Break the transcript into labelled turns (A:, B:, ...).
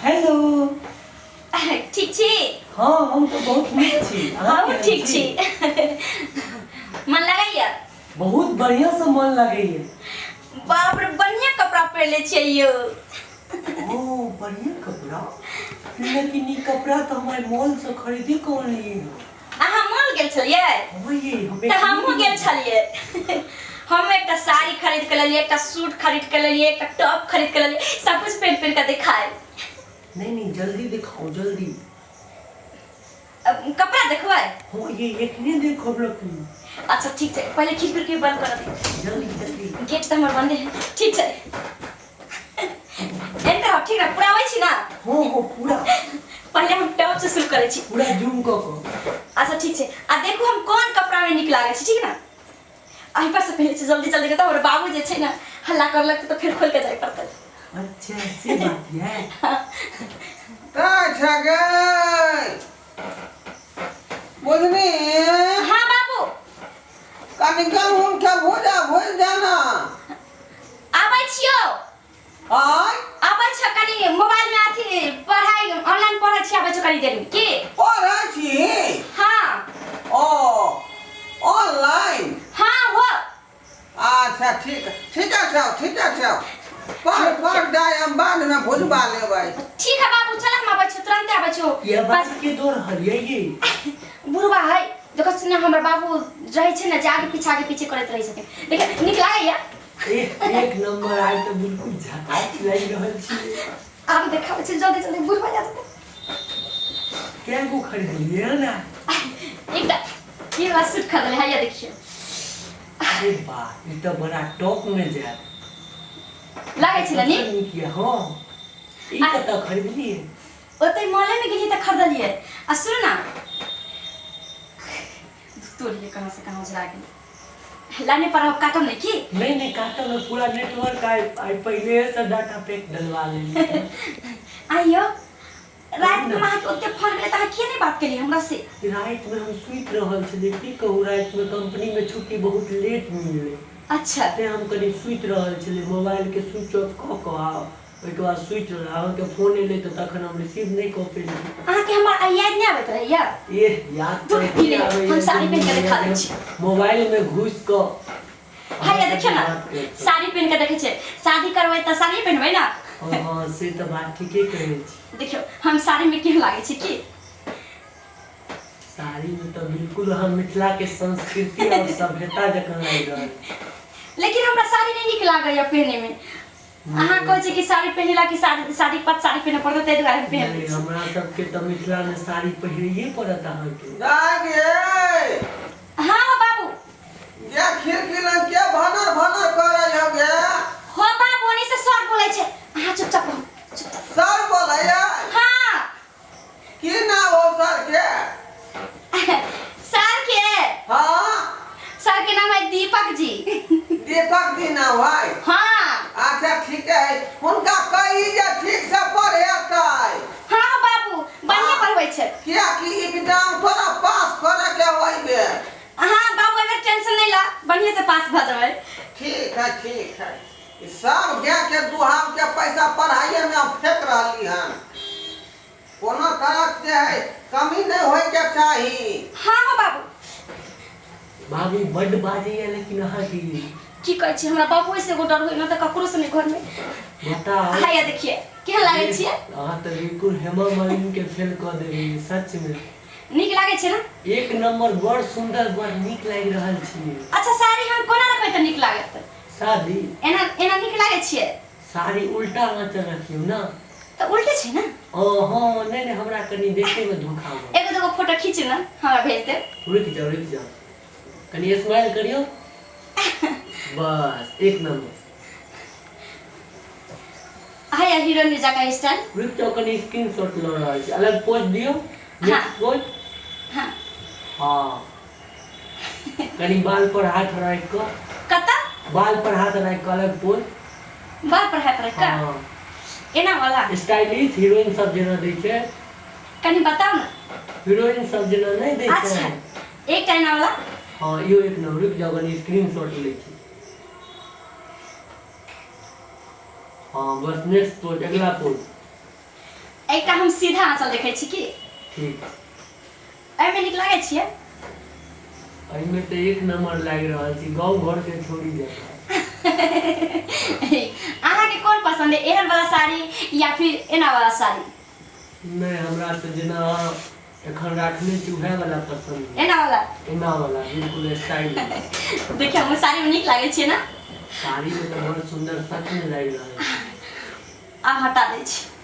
A: Hello.
B: ठीक छी?
A: हाँ, हम तो बहुत नीक छी। अहाँ
B: हमहूँ
A: केहन
B: ठीक छी। मन लगैया?
A: बहुत बढ़िया से मन लगैया।
B: बाप रे, बढ़िया कपड़ा पहिरले छियै यौ।
A: ओ बढ़िया कपड़ा, लेकिन ई कपड़ा तो हमारे मॉल से खरीदे कौन लिए हो।
B: अहाँ मॉल गेल छलियै?
A: हाँ ये हम
B: तऽ हमहूँ गेल छलियै। हम एकटा साड़ी खरीद के लेलियै, एकटा सूट खरीद के लेलियै, एकटा टॉप खरीद के लेलियै। सब कुछ पहिन पहिन के देखाय।
A: नहीं नहीं, जल्दी दिखाओ जल्दी।
B: अब कपड़ा देखबै?
A: हाँ ये एखने देखब लकी।
B: अच्छा ठीक छै, पहिले खिड़की उड़की बंद कर दे।
A: जल्दी जल्दी।
B: गेट तऽ हमर बंदे है। ठीक छै, एते हम ठीक ना पूरा आबै छी ना?
A: हाँ हाँ, पूरा।
B: पहिले हम टॉप से शुरू करै छी।
A: पूरा जूम कऽ कऽ।
B: अच्छा ठीक छै, आ देखू हम कोन कपड़ा में नीक लागै छै, ठीक ना? एहि पर से पहिले छै, जल्दी जल्दी के, तऽ हमर बाबू जे छै ने हल्ला करलक तऽ फेर खोल के जाय पड़तै।
A: अच्छा से बात है।
C: अच्छा गे बुझनी।
B: हाँ बाबू।
C: कनि गहूँम के भूजा भुजि देना।
B: आबै छियौ।
C: आय?
B: आबै छ, कनि मोबाइल में अथी पढ़ाई ऑनलाइन पढ़ै छी, आबै छौ कनि देर में की।
C: पढ़ै छी?
B: हाँ।
C: ओ ऑनलाइन?
B: हाँ हो।
C: अच्छा ठीक ठीक छै, ठीक छै, पढ़ पढ़ जाय, हम बाद में भुजबा लेबै।
B: ठीक है बाबू, चल हम आबै छियौ, तुरंते आबै छियौ।
A: ये बात के दौड़ रहल ये?
B: बुढ़वा है, देखो सुन, हमर बाबू रहै छै ने जे आगे पीछे करैत रहै छथिन। देख, नीक लागैया?
A: एक एक नंबर, आइ तऽ बिल्कुल झकास लागि रहल छी।
B: आब देखाबै छी जल्दी जल्दी, बुढ़वा जा जेतै।
A: कै गो खरीदलियै ने?
B: एकटा ये वाला सूट खरीदले है, ये देखियो।
A: अरे वाह, ई तऽ बड़ा टॉप में जायत।
B: लागै छै ने नीक?
A: सबसँ नीक यऽ। हाँ, ई कतऽ खरीदलियै?
B: ओतै मॉले में गेलियै तऽ खरीदलियै। आ सुन ना, तोड़िए कहाँ से कहाँ उजरा गेलै। लाने पर अब काटम नहीं की?
A: नहीं नहीं, काटम में पूरा नेटवर्क आइ आइ पहिले से डाटा पैक डलवा लेली।
B: आइयो रात में अहाँके ओते फोन केलियै तऽ अहाँ किया नहि बात केलियै हमरा से?
A: राति में हम सुति रहल छलियै, की कहू, राति में कंपनी में छुट्टी बहुत लेट मिललै।
B: अच्छा।
A: तें हम कनि सुति रहल छलियै, मोबाइल के स्विच ऑफ कऽ कऽ आ ओहिके बाद सुति रहल। अहाँके फोन एलै तऽ तखन हम रिसीव नहि कऽ पेलियै।
B: अहाँके हमर आइ याद नहि आबैत रहैया?
A: एह, याद
B: दूर
A: तऽ
B: पी ले,
A: एते आबैया
B: हम साड़ी
A: जे
B: पहिन के देखा दै छी।
A: मोबाइल में घुसि कऽ
B: हाँ ये देखियौ ने,
A: बात करै छी।
B: साड़ी पहिन के देखै छियै। शादी करबै तऽ साड़िये पहिनबै ने?
A: हँ हँ, से तऽ बात ठीके कहै छी।
B: देखियौ हम साड़ी में केहन लागै छी की?
A: साड़ी में तऽ बिल्कुल हम मिथिला के संस्कृति और सभ्यता जकाँ लागि रहल छी।
B: लेकिन हमरा साड़ी नहि नीक लागैया पहिने में। अहाँ कहै छी कि साड़ी पहिनेला कि साड़ी शादी के बाद साड़ी पहिने पड़तै, ताहि दुआरे हम पहिन लै
A: नहि
B: छी।
A: हमरा सबके तऽ मिथिला में साड़ी पहिरैये पड़त अहाँके।
C: दाय गे।
B: हाँ हो बाबू।
C: गे खिड़की लग के भनर भनर करै हो गे?
B: हो बाबू, ओनी से सर बोलै छै, अहाँ चुपचाप रहू, चुपचाप।
C: सर बोलैया?
B: हाँ।
C: की नाम हो सर के?
B: सर के?
C: हाँ।
B: सर के नाम है दीपक जी।
C: दीपक जी नाम है?
B: हाँ।
C: अच्छा ठीक है, हुनका कही जे ठीक से पढ़ेतै।
B: हाँ हो बाबू, बढ़िया पढ़बै छै।
C: कियाकि एग्जाम तोरा पास करे के होइबे।
B: हाँ बाबू, एकर टेंशन नहीं ला, बढ़िया से पास भऽ जेबै।
C: ठीक है ठीक है, ई सब गाय के दुहाव के पैसा पढ़ाइए में हम फेंक रहली हन, कोनो तरह के है कमी नहीं होय के चाही।
B: हाँ हो बाबू।
A: भाभी बड्ड बाजैया लेकिन अहाँके।
B: की कहै छी, हमरा बाबू से एगो डर होय ना तऽ ककरो से नहीं घर में।
A: बताउ।
B: हाँ या देखिए केहन लागै छियै?
A: अहाँ तऽ बिल्कुल हेमा मालिनी के फेल कऽ देलियै सच में।
B: नीक लागै छै ना?
A: एक नंबर, बड़ सुंदर, बड़ नीक लागि रहल छी।
B: अच्छा साड़ी हम कोना रखबै तऽ नीक लागत?
A: साड़ी
B: एना एना नीक लागै छियै?
A: साड़ी उल्टा आँचल रखियौ ना।
B: तऽ उल्टे छै ना?
A: ओ हाँ, नहीं नहीं, हमरा कनि देखे में धोखा भऽ
B: एगो दूगो फोटो खींचू ना, हमरा भेज देब।
A: रुकि जाओ रुकि जाओ, कनि स्माइल करियौ, बस एक नंबर।
B: हाँ या हीरोइन जकाँ स्टाइल।
A: रुकि जाओ, कनि स्क्रीनशॉट लऽ रहल छी। अलग पोज दियौ।
B: हाँ।
A: Next pose.
B: हाँ।
A: हाँ, कनि बाल पर हाथ राखि कऽ।
B: कतऽ?
A: बाल पर हाथ राखि कऽ अलग पोज।
B: बाल पर हाथ राखि कऽ?
A: हाँ।
B: एना वाला?
A: स्टाइलिश हीरोइन सब जेना दै छै।
B: कनि बताउ ने।
A: हीरोइन सब जेना नहि दै छै?
B: अच्छा एकटा एना वाला।
A: हाँ इहो एक नंबर। रुकि जाओ, कनि स्क्रीनशॉट लै छी। हाँ बस, नेक्स्ट पोज, अगला पोज।
B: एकटा हम सीधा आँचल देखै छी की।
A: ठीक।
B: एहिमे नीक लागै छियै?
A: एहिमे तऽ एक नंबर लागि रहल छी, गाँव घर के छोड़ी जकाँ।
B: अहाँके कोन पसन्द है, एहन वाला साड़ी या फिर एना वाला साड़ी?
A: नहि, हमरा तऽ जेना अहाँ एखन राखने छी उएह वाला पसन्द
B: एना वाला?
A: एना वाला, बिल्कुल स्टाइल।
B: देखियौ, हम साड़ी में नीक लागै छियै ने?
A: साड़ी में तऽ बड़ सुंदर सच में लागि रहल छै।
B: आब हटा दै छी।